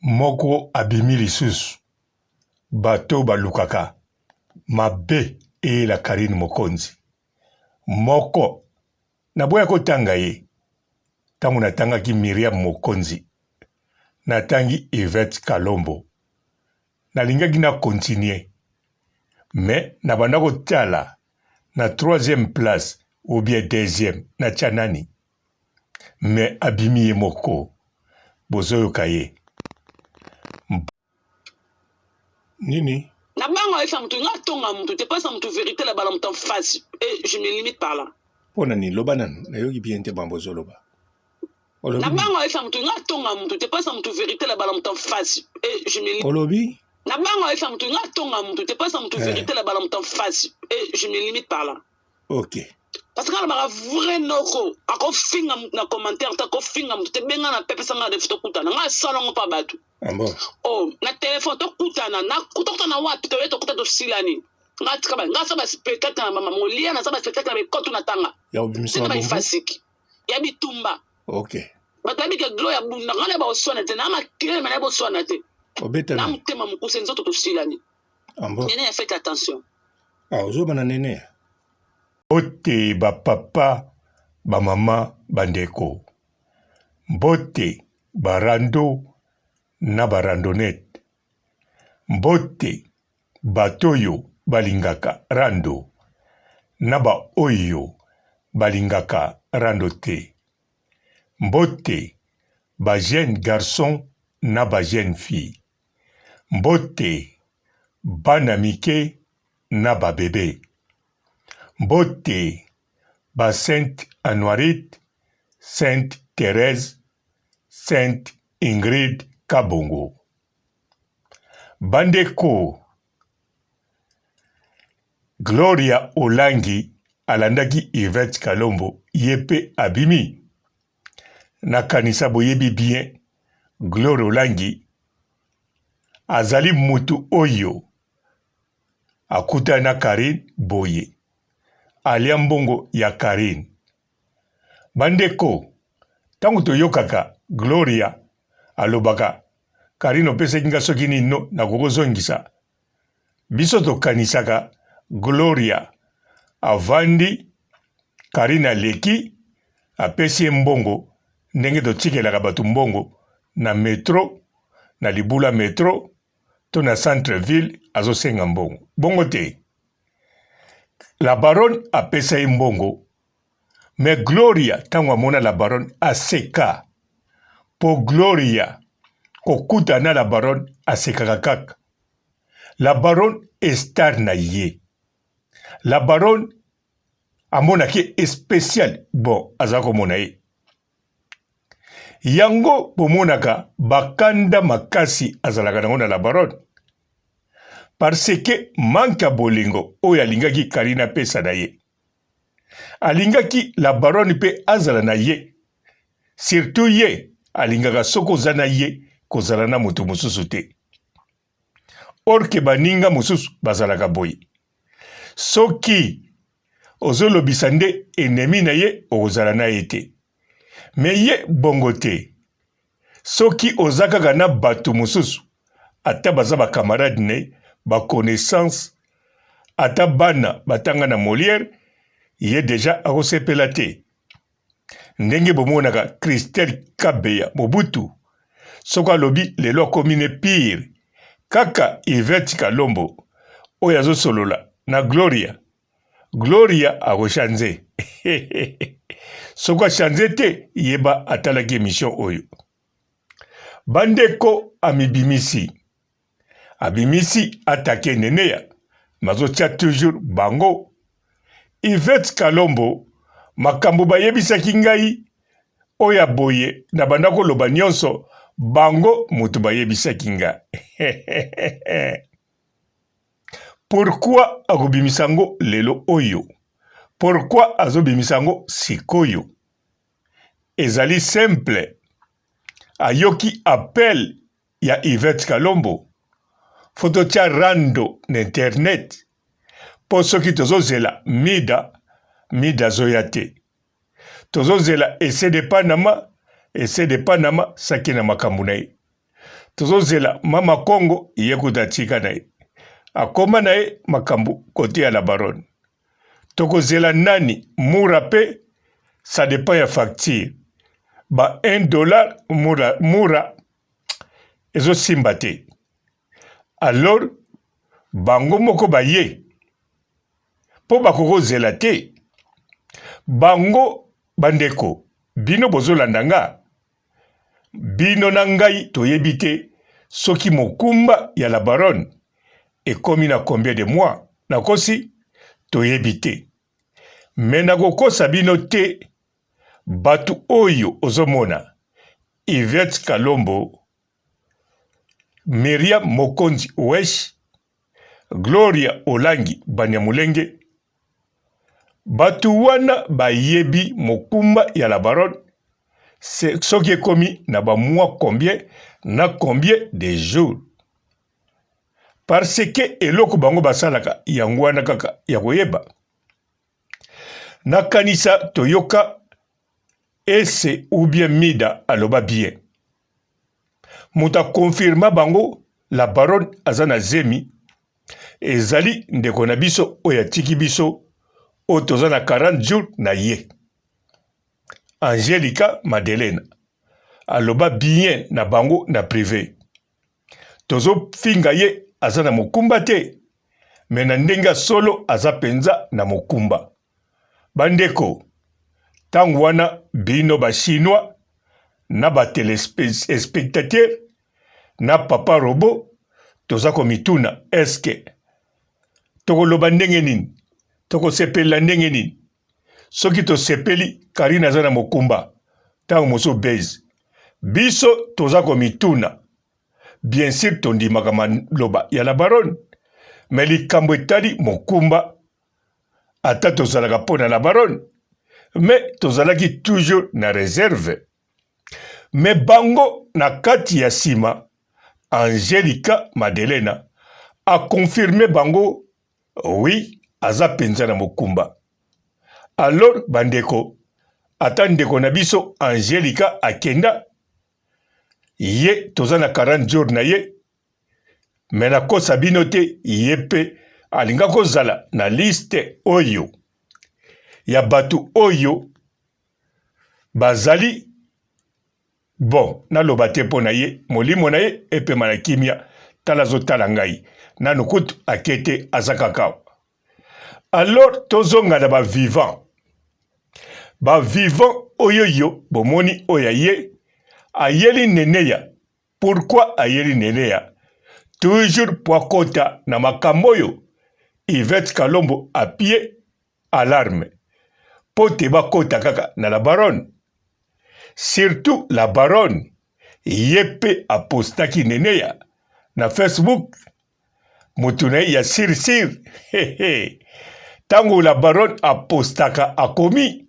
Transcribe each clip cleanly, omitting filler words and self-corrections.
Moko abimi lisusu bato oyo balukaka mabe eyela Carine Mokonzi moko naboya kotanga ye tango natangaki Miriam Mokonzi natangi Yvette Kalombo nalingaki na continuer mais nabanda kotala na troisième place ou bien deuxième natia nani? Mais abimi ye moko bozoyoka ye nini? Na bango ayebisa mutu nga atonga mutu te pesa mutu verite la bala mutu en face et je me limite par là. Pona nini loba nanu nayoki bien te mambo ozoloba. Olobi Na bango ayebisa mutu nga atonga mutu te pesa mutu verite la bala mutu en face et je me limite. Olobi? Na bango ayebisa mutu nga atonga mutu te pesa mutu verite la bala mutu en face et je me limite par là. Ok. Parce que alobaka vrai noko akofinga mutu na commentaire te akofinga mutu te benga na pepesa nga defu tokutana nga asala ngo pa batu. Ah bon? Oh, na telefone tokutana na tokutana wapi toye tokuta tosilani nga tika ba nga asala ba spectacle na mama molia na ba spectacle na bekotu na tanga ya obimisa ba ifasiki ya bitumba. Ok. Bato bayebi ke glo ya bunda nga na ba oswana te na makelele na boswana te. Obeta na motema mokuse nzoto tosilani. Ah bon? Nene ya faites attention. Ah, ozoba na nene. Mbote ba papa, ba mama, ba ndeko. Mbote ba rando na ba randonnette. Mbote bato oyo balingaka rando na ba oyo balingaka rando te. Mbote ba jeunes garçons na ba jeunes filles. Mbote bana mike na ba bebe. Mbote ba Sainte Anuarite, Sainte Therèse, Sainte Ingrid Kabongo. Bandeko, Gloria Olangi alandaki Yvette Kalombo ye pe abimi. Nakanisa boyebi bien Gloria Olangi azali mutu oyo akutani na Carine boye alia mbongo ya Carine. Ba ndeko tango toyokaka Gloria alobaka Carine opesaki nga soki nini no nakoki kozongisa biso tokanisaka Gloria avandi Carine aleki apesi ye mbongo ndenge totikelaka bato mbongo na metro na libula metro to na centre ville azosenga mbongo bongo te la baronne apesa ye mbongo me gloria ntango amona la baronne aseka mpo gloria kokuta na la baronne asekaka kaka la baronne estar na ye la baronne amonaki ye special bon aza komona ye Yango bomonaka bakanda makasi azalaka nango na la baronne parce que manque ya bolingo oyo alingaki Carine apesa na ye. Alingaki la baronne pe azala na ye surtout ye alingaka soki oza na ye kozala na moto mosusu te. Or que baninga mosusu bazalaka boye soki ozolobisa nde ennemi na ye okozala na ye te me ye bongo te soki oza kaka na bato mosusu ata baza ba camarade ne ba connaissance ata bana batanga na Molière ye deja akosepela te ndenge bomonaka Christelle Kabeya Mobutu soki alobi lelo akomi ne pire kaka Yvette Kalombo oyo azosolola na Gloria Gloria akochange soki achange te yeba atalaki emission oyo bandeko amibimisi abimisi atake neneya mazotia toujours bango Yvette Kalombo makambo bayebisaki ngai oyo ya boye na banda koloba nyonso bango moto bayebisaki nga Pourquoi akobimisa yango lelo oyo? Pourquoi azobimisa yango sikoyo? Ezali simple. Ayoki appel ya Yvette Kalombo. Faut totia rando na internet po soki tozozela Mida, Mida azoya te. Tozozela Ese de Panama, Ese de Panama saki na makambo na ye. Tozozela mama Kongo, ye kutu atika na ye, akoma na ye makambo kote ya la baronne. Tokozela nani? Mura pe ça dépend ya facture ba 1 dollar mura, mura ezosimba te. Alors bango moko baye mpo bakokozela te bango. Bandeko bino bozolanda nga, bino na ngai toyebi te soki mokumba ya la baronne ekomi na combien de mois, nakosi? Toyebi te. Mais nakokosa bino te, batu oyo ozomona Yvette Kalombo, Myriam Mokonzi Wesh, Gloria Olangi Banyamulenge, batu wana bayebi mokumba ya la baronne soki ekomi na ba mois combien na combien de jours, parce que eloko bango basalaka yango wana kaka ya koyeba. Nakanisa toyoka Ese ou bien Mida aloba bien, moto akonfirma bango la baronne aza na zemi ezali ndeko na biso oyo atiki biso, oyo toza na 40 jours na ye, Angelica Madelena aloba bien na bango na prive. Tozofinga ye aza na mokumba te, me na ndenge ya solo aza mpenza na mokumba. Bandeko, ntango wana bino ba chinois na ba telespectateurs na papa robot toza komituna, eske tokoloba ndenge nini? Tokosepelela ndenge nini? Soki tosepeli Karine aza na mokumba, ntango mosusu base biso toza komituna. Bien sur tondimaka maloba ya la baronne, mais likambo etali mokumba, ata tozalaka mpo na la baronne, mais tozalaki toujours na reserve. Mais bango na kati ya sima, Angelica Madelena a confirme bango oui, aza mpenza na mokumba. Alors bandeko, ata ndeko na biso Angelica akenda, ye toza na 40 jours na ye, me nakosa bino te, ye mpe alinga kozala na liste oyo ya bato oyo bazali bon. Naloba te mpo na ye, molimo na ye epema na kimia. Tala azotala ngai nanu kutu ake te, aza kaka. Alors tozonga na bavivant, bavivant oyo yo bomoni oyo aye ayeli Neneya. Pourquoi ayeli Neneya? Toujours po akota na makambo oyo Yvette Kalombo apie alarme po te bakota kaka na la baronne. Surtout la baronne ye pe apostaki Neneya na Facebook, mutu na ye ya sir sir. Tango la baronne apostaka akomi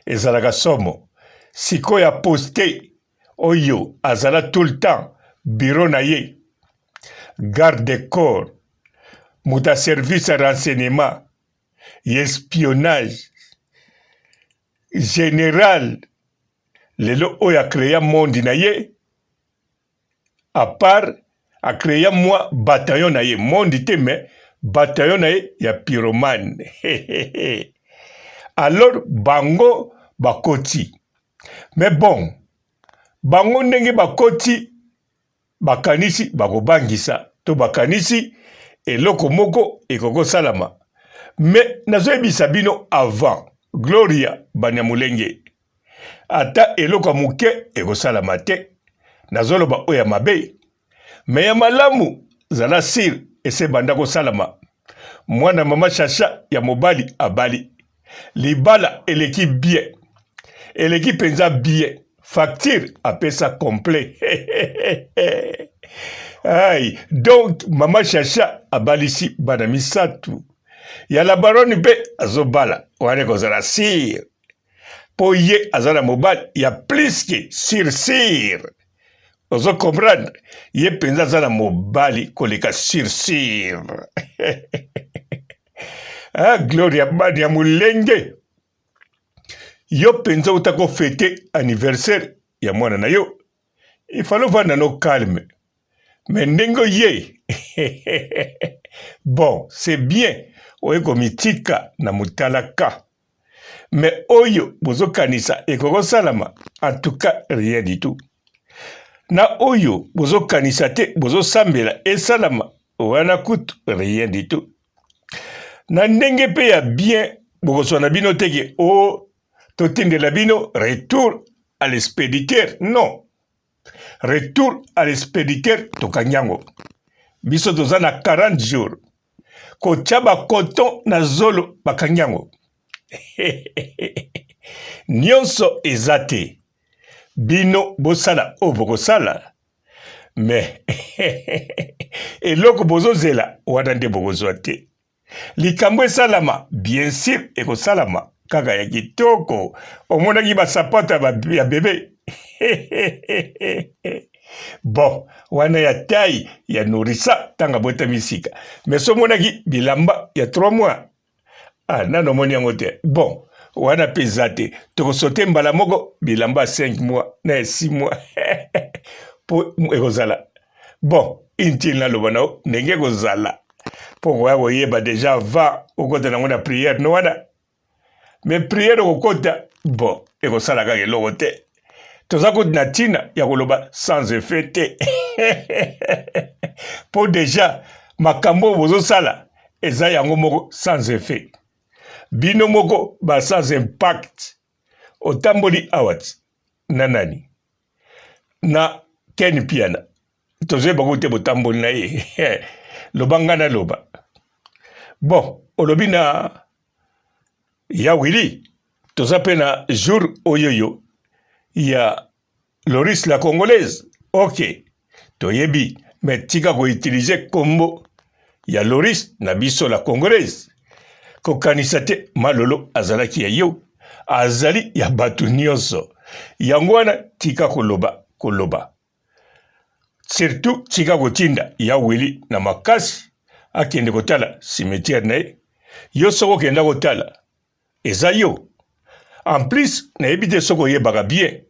ezalaka somo. Sikoyo aposte oyo azala tout le temps bureau na ye, garde corps, moto ya service ya renseignement, ya espionnage general, lelo oyo acrea monde na ye à part, acrea mwa bataillon na ye, monde te mais bataillon na ye ya pyromane. Alors bango bakoti, mais bon, bango ndenge bakoti bakanisi bakobangisa to bakanisi eloko moko ekoki kosalama. Me nazoyebisa bino avant, Gloria Banyamulenge, ata eloko ya moke ekosalama te. Nazoloba oyo ya mabe, me ya malamu zala sir ese ebanda kosalama. Mwana mama Shasha ya mobali abali, libala eleki bien, eleki mpenza bien, facture apesa complet. Ay, donc mama Shasha abalisi bana misato ya la baronne mpe azobala, wana ekozala sir mpo ye aza na mobali ya plus que sur sur. Ozo comprendre, ye mpenza aza na mobali koleka sur sur. Ah, Gloria Bani ya Mulenge, yo mpenza uta kofete anniversaire ya mwana na yo. Il fallait ovanda no calme. Mais ndenge oye bon, c'est bien oye komitika na mutalaka. Mais oyo bozokanisa ekoki kosalama, en tout cas rien du tout. Na oyo bozokanisa te bozosambela esalama, wana kutu rien du tout. Na ndenge pe ya bien bokozwa na bino te ke o oh, totindela bino retour à l'expéditeur. Non, retour à l'expéditeur tokangi yango. Biso toza na 40 jours kotya bakoton na zolo bakangi yango. Nyonso eza te bino bosala oyo bokosala me eloko bozozela wana nde bokozwa te. Likambo esalama bien sur ekosalama kaka ya kitoko. Omonaki basapato ya bebe bon wana ya taille ya nourrissa ntango abotami sika mais so omonaki bilamba ya 3 mois ah, nano omoni yango te bon wana mpe eza te tokosote mbala moko bilamba ya 5 mois na ya 6 mois mpo ekozala bon inutile naloba na yo ndenge ekozala mpo okoya koyeba deja avant okota nango na prière no wana mais prière okokota bon ekosala kaka eloko te toza kutu na ntina ya koloba sans effet te mpo deja makambo oyo bozosala eza yango moko sans effet bino moko ba sans impact otamboli awa ti na nani na ken piana tozoyeba kutu te botamboli na ye loba ngai naloba bon olobi na ya Willy toza pe na jour oyoyo ya Loris la congolaise ok toyebi mais tika ko utiliser kombo ya Loris na biso la congolaise kokanisa te malolo azalaki ya yo azali ya bato nyonso yango wana tika koloba koloba Surtout tika kotinda ya Willy na makasi akende kotala cimetière na ye. Yo soki okenda kotala eza yo. En plus nayebi te soki oyebaka bien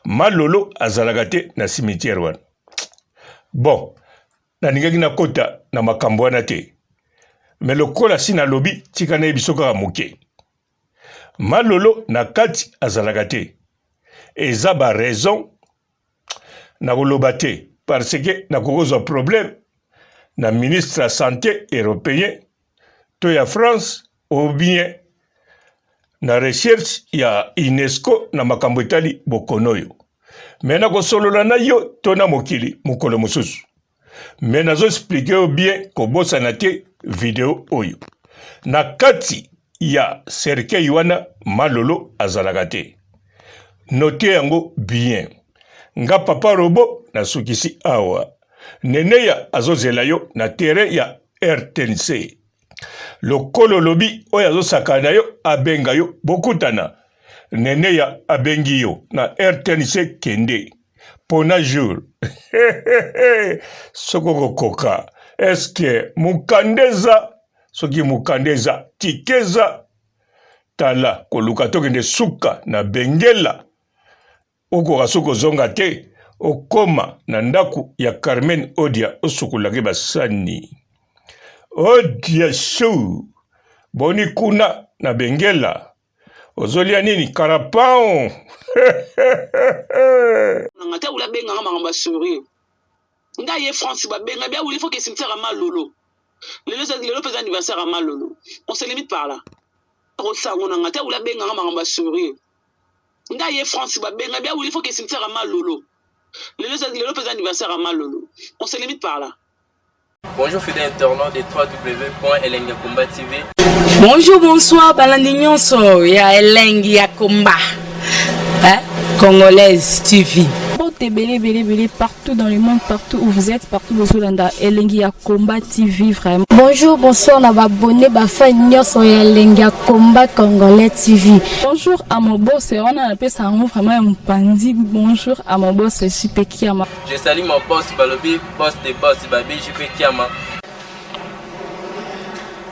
Malolo azalaka te na cimetière wana. Bon, nalingaki nakota na makambo wana te. Mais lokola si nalobi tika nayebiso kaka moke. Malolo na kati azalaka te. Eza ba raison nakoloba te parce que nakoki kozwa problème na ministre ya sante européen to ya France ou bien na recherche ya UNESCO na makambo etali bokono oyo. Me nakosolola na yo to na mokili mokolo mosusu. Me nazo expliquer yo bien, kobosana te video oyo. Na kati ya cercueil wana Malolo azalaka te. Note yango bien. Nga papa robot nasukisi awa. Neneya azozela yo na terrain ya RTNC. Lokolo olobi oyo azosakana na yo abenga yo bokutana. Neneya abengi yo na RTNC kende. Pona jour. Soki okokoka eske mukanda eza soki mukanda eza tike eza tala koluka tokende suka na bengela okoka soki kozonga te okoma na ndako ya Carmen Odia osukolaki basani Odia show boni kuna na bengela ozolia nini carapao nanga te awuli abenganga makambo ya sourire nga ye france babenga bi awuli faut ke cimetière ya malolo lelo lelo mpe eza anniversaire ya malolo on se limite par là kosango nanga te awuli abenganga makambo ya sourire nga ye france babenga bi awuli faut ke cimetière ya malolo lelo lelo mpe eza anniversaire ya malolo on se limite par là Bonjour fidèles internautes de www.elengiyakomba TV. Bonjour, bonsoir, balandi nyonso ya Elengi ya Komba. Hein? Congolaise TV. Mbote ebele ebele ebele partout dans le monde, partout où vous êtes, partout bozolanda Elengi ya Combat TV vraiment. Bonjour, bonsoir na ba abonnés, ba fans nyonso ya Elengi ya Combat Congolais TV. Bonjour à mon boss, wana napesa yango vraiment ya mopanzi. Bonjour à mon boss JP Kiama. Je salue mon boss balobi boss de boss babi JP Kiama.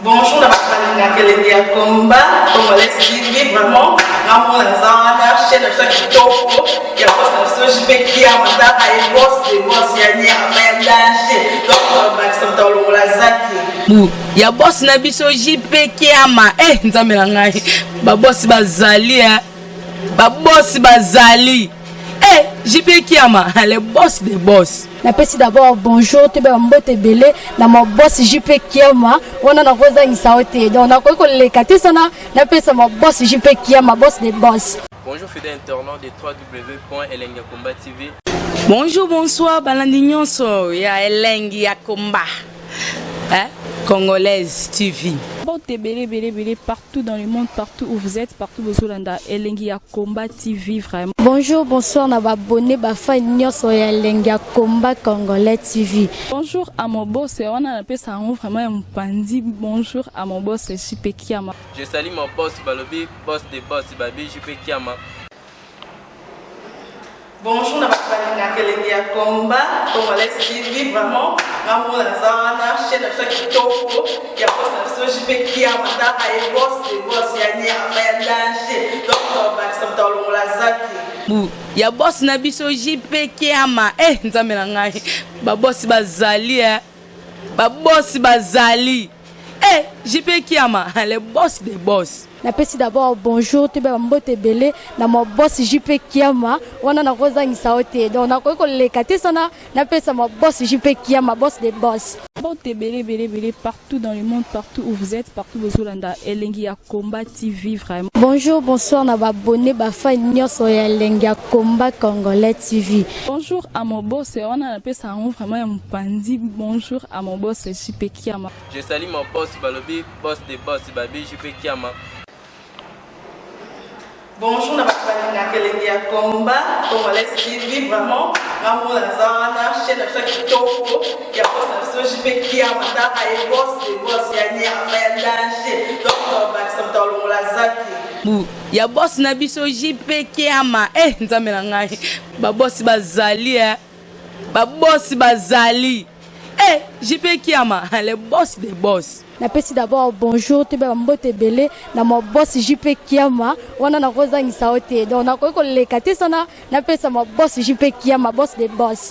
Bonjour na bato balingaka elengi ya combat congolais TV, vraiment nga moko naza wana, chaîne na biso ya kitoko ya boss na biso JP Kiama, tala ye, boss de boss ya nyama ya danger, donc bakisa moto alongola zaki. Bu ya boss na biso JP Kiama, eh Nzambe na ngai, babosi bazali, eh babosi bazali, eh JP Kiama, le boss de boss. Napesi d'abord bonjour, toyeba mbote ebele na ma boss JP Kiama. Wana nakozangisa yo te, donc nakoki koleka te sana napesa ma boss JP Kiama, boss de boss. Bonjour fidèles internautes de www.elengiyakomba TV. Bonjour, bonsoir balandi nyonso ya Elengi ya Komba, eh? Congolaise TV. Mbote ebele ebele ebele partout dans le monde, partout où vous êtes, partout bozolanda Elengi ya Combat TV vraiment. Bonjour, bonsoir na baabonnés, bafans nyonso ya Elengi ya Combat Congolais TV. Bonjour à mon boss, wana napesa yango vraiment ya mopandi, bonjour à mon boss JP Kiama. Je salue mon boss balobi boss de boss babi JP Kiama. Bonjour na bato balingaka elengi ya combat congolais TV, vraiment nga moko naza wana, chaîne na biso ya kitoko ya boss na biso JP Kiama, tala ye, boss de boss ya nyama ya danger, donc bakisa moto alongola zaki. Bu ya boss na biso JP Kiama, eh Nzambe na ngai, babosi bazali, eh babosi bazali, eh JP Kiama, le boss de boss. Napesi d'abord bonjour, toyeba mbote ebele na ma boss JP Kiama. Wana nakozangisa yo te, donc nakoki koleka te sana napesa ma boss JP Kiama, boss de boss. Mbote ebele ebele ebele partout dans le monde, partout où vous êtes, partout bozolanda Elengi ya Combat TV vraiment. Bonjour, bonsoir na baabonnés, bafans nyonso ya Elengi ya Combat Congolais TV. Bonjour à mon boss, wana napesa yango vraiment ya mopandi, bonjour à mon boss JP Kiama. Je salue mon boss balobi boss de boss babi JP Kiama. Bonjour na bato balingaka elengi ya combat congolais TV, vraiment nga moko naza wana, chaîne na biso ya kitoko ya boss na biso JP Kiama, tala ye, boss de boss ya nyama ya danger, donc bakisa moto alongola zaki. Bu ya boss na biso JP Kiama, eh Nzambe na ngai, babosi bazali, eh babosi bazali, eh JP Kiama, le boss de boss. Napesi d'abord bonjour, toyeba mbote ebele na ma boss JP Kiama. Wana nakozangisa yo te, donc nakoki koleka te sana napesa ma boss JP Kiama, boss de boss.